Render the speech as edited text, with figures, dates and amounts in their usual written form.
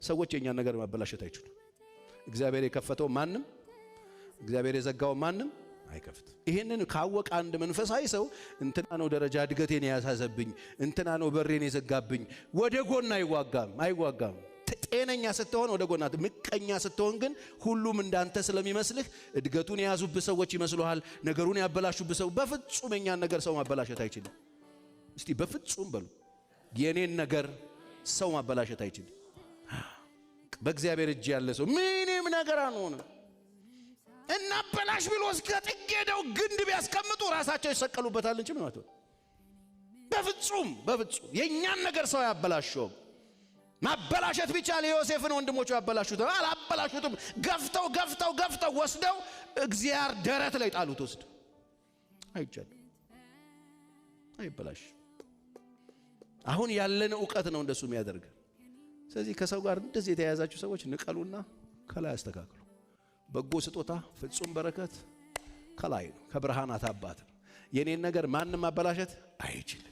ሰዎች የእኛን ነገር ማበላሸት አይችሉም። እግዚአብሔር የከፈተው ማንም፣ እግዚአብሔር የዘጋው ማንም አይከፍት። ይህንን ካወቀ አንድ መንፈሳዊ ሰው እንትና ነው ደረጃ እድገቴን የያሳዘብኝ፣ እንትና ነው በሬን የዘጋብኝ፣ ወደ ጎን አይዋጋም አይዋጋም። ጤነኛ ስትሆን ወደ ጎን፣ ምቀኛ ስትሆን ግን ሁሉም እንዳንተ ስለሚመስልህ እድገቱን የያዙብህ ሰዎች ይመስሉሃል፣ ነገሩን ያበላሹብህ ሰው። በፍጹም የኛን ነገር ሰው ማበላሸት አይችልም። እስቲ በፍጹም በሉ፣ የኔን ነገር ሰው ማበላሸት አይችልም። በእግዚአብሔር እጅ ያለ ሰው ምንም ነገር አንሆንም። እናበላሽ ብሎ እስከ ጥግ ሄደው ግንድ ቢያስቀምጡ ራሳቸው ይሰቀሉበታል እንጂ ምን ማለት ነው? በፍጹም በፍጹም የእኛን ነገር ሰው አያበላሸውም። ማበላሸት ቢቻል የዮሴፍን ወንድሞቹ ያበላሹት አላበላሹትም። ገፍተው ገፍተው ገፍተው ወስደው እግዚአብሔር ደረት ላይ ጣሉት። ወስደው አይቻልም፣ አይበላሽ። አሁን ያለን እውቀት ነው እንደሱ የሚያደርግ። ስለዚህ ከሰው ጋር እንደዚህ የተያያዛችሁ ሰዎች ንቀሉና ከላይ አስተካክሉ። በጎ ስጦታ ፍጹም በረከት ከላይ ነው፣ ከብርሃናት አባት ነው። የኔን ነገር ማንም ማበላሸት አይችልም።